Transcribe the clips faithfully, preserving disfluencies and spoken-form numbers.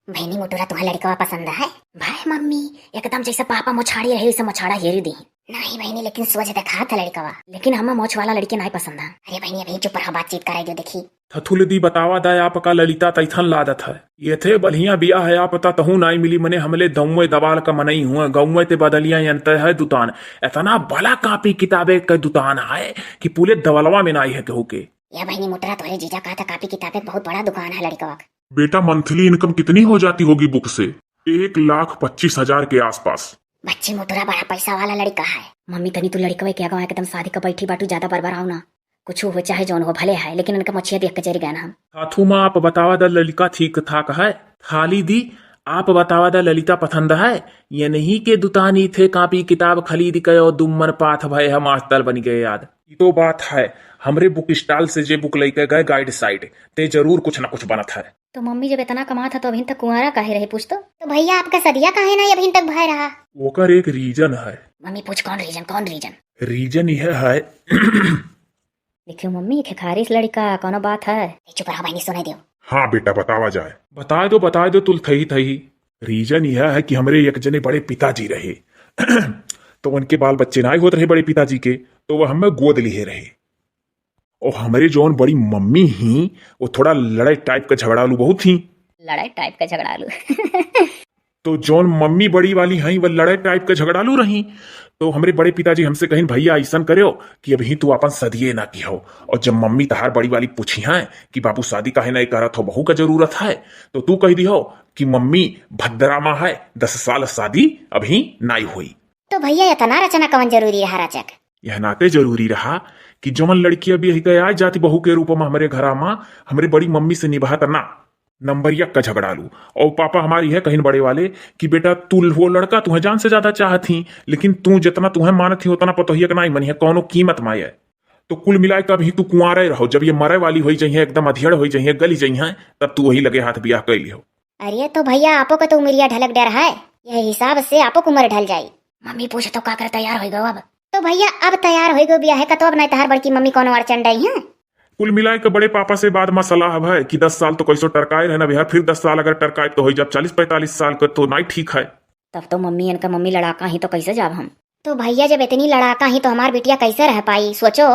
बहिनी मोटुरा, तुहा लड़िकवा पसंद है? भाई मम्मी, एकदम जैसे पापा मोछाड़ी रहे, वैसे मोछाड़ा हेरी दी। नहीं बहिनी, लेकिन सोझ देखात है लड़िकवा। लेकिन हमें मोछ वाला लड़की नहीं पसंद है। अरे बहिनी, अभी चुप रहा, बातचीत कराई दो, देखी। थथुल दी, बतावा दा, आपका ललिता तैथन लादत है। ये थे बढ़िया बिया है, आप ता तहू नाई मिली, मने हमले दौवे दवाल का मनई हुआ, गौवे ते बदलिया यंत है दुतान। इतना बड़ा कापी किताबे के दुतान है कि पूरे दवलवा में नाई है केहू के। या बहिनी मोटरा, तोहरे जीजा कहा था कापी किताबे के बहुत बड़ा दुकान है लड़िकवा के। बेटा, मंथली इनकम कितनी हो जाती होगी बुक से? एक लाख पच्चीस हजार के आसपास। बच्ची मोटरा बड़ा पैसा वाला लड़िका है। मम्मी, तनी तू लड़िकवे के आगवा एकदम सादी का बैठी बाटू, ज्यादा बरबराओ ना। कुछ हो चाहे जौन हो, भले है, लेकिन इनका मोछिया देख के जरी गए ना हम। साथू माँ, आप बतावा दा, ललिका ठीक ठाक है? थाली दी, आप बतावा दा, ललिता पसंद है? ये नहीं के दुतानी थे कापी किताब खरीद के और दुम्मन पाथ भय हम आस्तर बन गए याद। ई तो बात है, हमरे बुक स्टॉल से जे बुक लेके गए गाइड साइड, ते जरूर कुछ ना कुछ बनत है। तो मम्मी जब इतना कमात है तो अभी तक कुंवारा काहे रहे, पूछ तो? तो भैया, आपका सदिया काहे ना अभी तक भय रहा? ओकर एक रीजन है। मम्मी पूछ, कौन रीजन, कौन रीजन? रीजन यह है। देखियो मम्मी, खेखारिस लड़िका, कौनो बात है? ए, चुप रहा बहिनी, सुने दियो। हाँ बेटा, बतावा जाए। बताए दो, बताए दो, तुल थही थही। रीजन यह है कि हमरे एक जने बड़े पिताजी रहे, तो उनके बाल बच्चे नाई होत रहे बड़े पिताजी के, तो वह हमें गोद लिए रहे। और हमरे जौन बड़ी मम्मी ही, वो थोड़ा लड़ाई टाइप का झगड़ालू बहुत ही। लड़ाई टाइप का झगड़ालू। तो जौन मम्मी बड़ी वाली हई, वह लड़ाई टाइप का झगड़ालू रही। तो हमरे बड़े पिताजी हमसे कहिन, "भैया, ऐसन करो कि अबहीं तू अपन सदिये ना किहो, और जब मम्मी तहार बड़ी वाली पूछी हैं कि बाबू, शादी काहे नहीं करत हो, बहू का जरूरत है, तो तू कह दिहो कि मम्मी भद्रा माँ है, दस साल शादी अबहीं नाई हुई।" तो भैया, इतना रचना कवन जरूरी रहा रचक? यह नाते जरूरी रहा कि जवन लड़की अभी यही गया जाति बहू के रूप में हमरे घरा मा हमरे बड़ी मम्मी से निभात ना, नंबर एक का झगड़ालू। और पापा हमारी है कहिन बड़े वाले कि बेटा, तू वो लड़का तुहे जान से ज्यादा चाहत ही, लेकिन तू जितना तुहे मानत ही उतना पतोहिया के नाई मनिहे कौनो कीमत माये। तो कुल मिलाए के अभी तू कुंवारे रहो, जब ये मरे वाली होई जइहे, एकदम अधियड़ होई जइहे, गली जइहे, तब तू वही लगे हाथ बियाह कर लिहो। अरे तो भैया, आपो का तो उमरिया ढलक डर है, यह हिसाब से आपो के उमर ढल जाई। मम्मी पूछ तो का करे, तैयार होई गो अब। तो भैया, अब तैयार होई गो बियाह का, तो अब नहीं तहार बड़की मम्मी कौनो अड़चन डई है। कुल मिलाए के बड़े पापा से बाद मा सलाह है कि दस साल तो कैसो टरकाए रहे ना बिहार, फिर दस साल अगर टरकाए तो होई जब चालीस पैंतालीस साल का, तो नाई ठीक है। तब तो मम्मी, इनका मम्मी लड़ाका ही तो कैसे जाब हम? तो भैया, जब इतनी लड़ाका ही तो हमार बिटिया कैसे रह पाई, सोचो।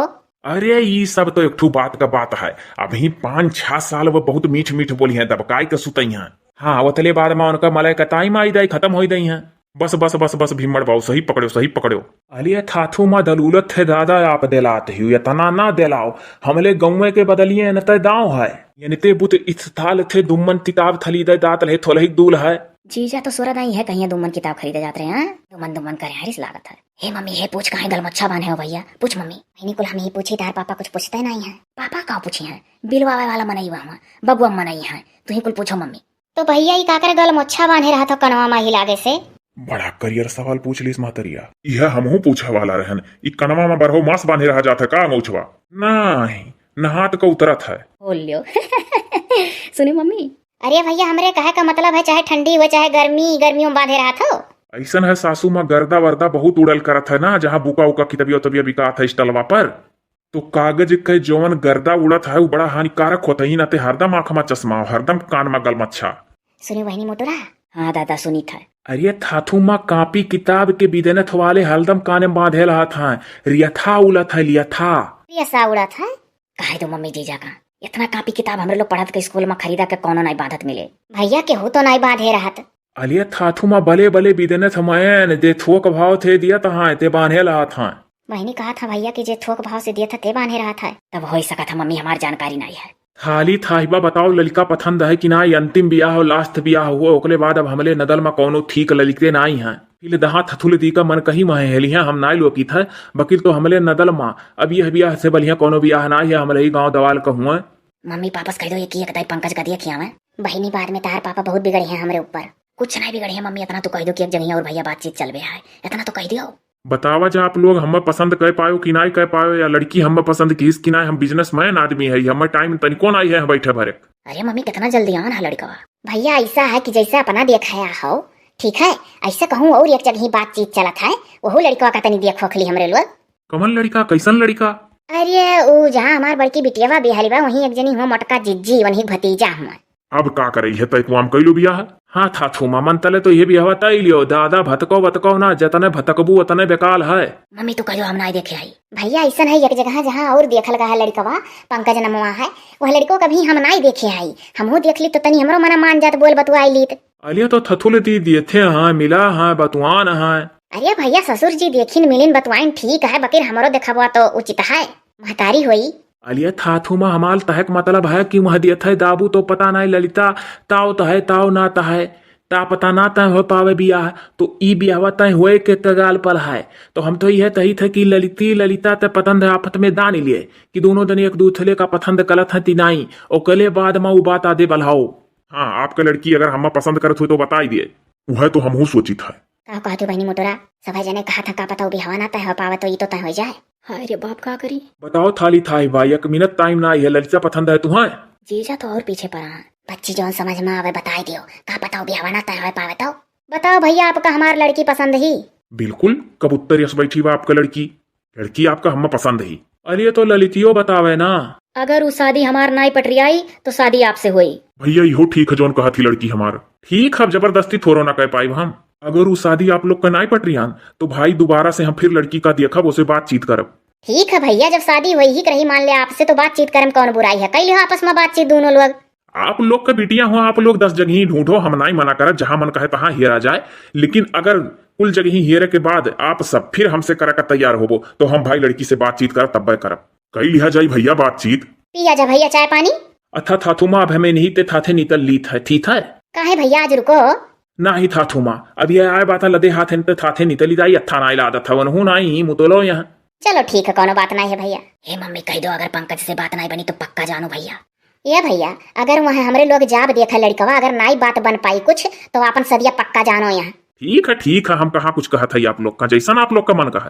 अरे, ई सब तो एक ठू बात का बात है। अभी पाँच छह साल वो बहुत मीठ मीठ बोली हैं, दबकाई के सुतई हैं। हाँ, ओतले बाद मा उनका मलय का ताई माई दाई खत्म होई दई हैं। बस, बस, बस, बस, भीमड़ बाबू, सही पकड़ो, सही पकड़ो। अलिया थाथू मा दलूलत थे दादा, आप देलात ही, इतना ना देलाओ। हमले गौवे के बदलिए न ते दाव है। ये निते बुत इस थाल थे दुम्मन तिताब थली दे दात ले थोलही दूल है। जीजा तो सुरत आई है, कहीं दुम्मन किताब खरीदे जात रहे हैं। दुम्मन, दुम्मन करे हरिस लागत है। हे मम्मी, हे पूछ, काहे गलमच्छा बांधे हो भैया? पूछ मम्मी। इन्हीं कुल हम ही पूछी, तार पापा कुछ पूछते नहीं है। पापा का पूछी हैं? बिलवावे वाला मनई हुआ, बबुआ मनई है, तू ही कुल पूछो मम्मी। तो भैया, ई काकर गलमोच्छा बांधे रहत हो कनवा मा ही लागे से? बड़ा करियर सवाल पूछ लीस महतरिया। यह हमहू पूछे वाला रहन, ई कनवा मा बरहो मास बांधे रहा जात है का मोछवा? नहीं, नहात का उतरत है। बोल लियो। सुने मम्मी। अरे भैया, हमरे कहे का मतलब है, चाहे ठंडी हुए चाहे गर्मी, गर्मियों में बांधे रहत हो। ऐसन है सासू मा, गर्दा वर्दा बहुत उड़ल करत है ना, जहाँ बुका उका कितबिया उतबिया बिकात है स्टलवा पर। तो कागज के जवन गर्दा उड़त है, उ बड़ा हानिकारक होत है। ई नाते हरदम आँख मा चश्मा, हरदम कान मा गलमच्छा। सुनी बहिनी मोटुरा। हाँ दादा, सुनी था। अरे थाथू मा कापी किताब के बिदनत वाले हरदम काने मा बांधे रहत हैं। रियथा उलत है, लियथा। रियसा उड़त है। कहे दो मम्मी जीजा का, इतना कापी किताब हमरे लोग पढ़त के स्कूल मा खरीदा के कौनो नाई बांधत मिले। भैया, केहू तो नाई बांधे रहत। अलिया थाथू मा बले बले बिदनत हमैन, दे थोक भाव थे दियत हैं, ते बांधे रहत हैं। बहिनी कहत है भैया कि जे थोक भाव से दियत है, ते बांधे रहत है। तब होई सकत है मम्मी, हमार जानकारी नाई है। खाली थाहिबा बताओ, ललिका पसंद है कि नाई? अंतिम बियाह हो, लास्ट बियाह हो, ओकले बाद अब हमले नदल मा कौनो ठीक ललिकते नाई हैं। फिल दहा थथुल दी का मन कहीं महे हेलिया हम नाई लोकित है, बकिल तो हमले नदल मा अब यह बियाह से बढ़िया कौनो बियाह नाई है, हमले ही गाँव दवाल का हुआ। मम्मी पापा से कह दो, एक ही एक दाई पंकज का दिया खियावे। बहिनी, बाद में तार पापा बहुत बिगड़े हैं हमरे ऊपर। कुछ नहीं बिगड़े हैं मम्मी, इतना तो कह दो कि एक जगह और भैया बातचीत चलबे है, इतना तो कह दियो। बतावा जा आप लोग, हमें पसंद कर पायो कि नाई कर पायो, या लड़की हमें पसंद कीस कि नाई? हम बिजनेसमैन आदमी है, हमें टाइम तनिको नाई है बैठे भरे। अरे मम्मी, कितना जल्दी आन है लड़कवा। भैया, ऐसा है कि जैसे अपना देखाया हो, ठीक है, ऐसे कहूँ और एक जगह बातचीत चलत है, वहू लड़कवा का तनी देखो खली हमरे लोग। कमन लड़का, कैसन लड़का? अरे, ऊ जहाँ हमार बड़की बिटियावा बिहारी बा, वहीं एक जनी हुआ मोटका जिज्जी, वहीं भतीजा हुआ। अब का करे, इहे तय कुआम कैलू बियाह? हाँ थाथू मा, मन तले तो इहे बिहवा तय लियो, दादा भतको बतको ना, जतने भतकबू ओतने बेकाल है। मम्मी तो कहियो हम नाई देखे हई। भइया अइसन है एक जगह जहाँ और देखल गा है लड़िकवा, पंकज नमवा है, वह लड़िको कभी हम नाई देखे हई, हमहू देख ली तो तनी हमरो मना मान जात, बोल बतुआई लीत। अलिया तो थथुल दी दिए थे हाँ, मिला हाँ, बतुआन हाँ। अरे भइया ससुर जी देखिन मिलिन बतुआइन ठीक है, बकिर हमरो देखबवा तो उचित है, महतारी होई। अलिया थाथू मा हमाल तहक मतलब है कि वह दिए थे दाबू तो पता नाई ललिता ताव तहै ताव ना तहै, ता पता ना तय हो पावे बियाह, तो ई बियाहवा तय होए के कगाल पर है। तो हम तो यह तही थे कि ललिती ललिता ते पतंद आफत में दान लिए कि दोनों जने एक दूसरे का पसंद कलत हैं ती नाई, ओकले बाद मा उ बात आदे बल्हाओ। हाँ, आपका लड़की अगर हम्मा पसंद करत हो तो बताई दिए। वह तो हमहू सोचित है। का कहत हो बहिनी मोटोरा, सभे जने कहत हैं का पता उ बियाहवा ना तय हो पावे तो ई तो तय हो जाए। हाय रे बाप, का करी? बताओ थाली थाई भाई, एक मिनट टाइम ना है, ललिता पसंद है तुम्हें? जीजा तो और पीछे पड़ा है। बच्ची जौन समझ में आवे बताई दियो, का पता उ बियाहवा ना तय हो पावे तो। बताओ भइया, आपका हमार लड़की पसंद ही? बिल्कुल, कबूतर यस बैठी बा आपका लड़की। लड़की आपका हम्मा पसंद ही। अरे तो ललितियो बतावे ना। अगर उ शादी हमार नाई पटरियाई तो शादी आपसे होई। भइया इहो ठीक है जौन कहत ही लड़की हमार। ठीक है, अब जबरदस्ती थोड़ो ना कह पाइब हम। अगर उ शादी आप लोग का नाई पटरियान तो भाई दोबारा से हम फिर लड़की का देखब, उसे बातचीत करब। ठीक है भइया, जब शादी होई ही रही मान ले आपसे तो बातचीत करे में कौन बुराई है, कई लियो आपस में बातचीत दोनों लोग। आप लोग का बिटिया हो, आप लोग दस जगह ही ढूंढो, हम नाई मना करत, जहाँ मन कहे तहाँ हेरा जाए, लेकिन अगर कुल जगह ही हेरे के बाद आप सब फिर हमसे करे का तैयार होबो तो हम भाई लड़की से बातचीत करब, तब्बे करब। कई लिहा जाई भइया बातचीत। पिया जा भइया चाय पानी। अथा थाथुमा अब हमें नहीं ते थाथे नितल लीत है, ठीक है? काहे भइया आज रुको? नाही थाथुमा, अब ये आए बात लदे हाथ है ते थाथे नितली जाई, अथा नाई लादत है, वनहु नाई मुतलो यहाँ। चलो ठीक है, कौनो बात नाई है भइया। हे मम्मी कह दो अगर पंकज से बात नाई बनी तो पक्का जानो भइया। ये भइया अगर वहाँ हमरे लोग जाब देखा लड़िकवा, अगर नाई बात बन पाई कुछ तो आपन सदिया पक्का जानो यहाँ। ठीक है, ठीक है, हम कहाँ कुछ कहत है आप लोग का, जैसन आप लोग का मन कहे।